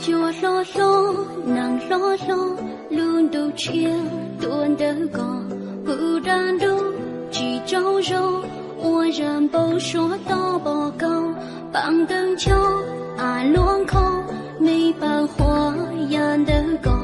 Cua hlob hlob, nees hlob hlob, lub ntuj tshiab tuaj ntawm ko, kuv dab ntuj tsis tsaug zog, ua zaj npau suav toj pom kau, paj ntawv ncho, av luaj nkho, me paj huam ya ntawm ko,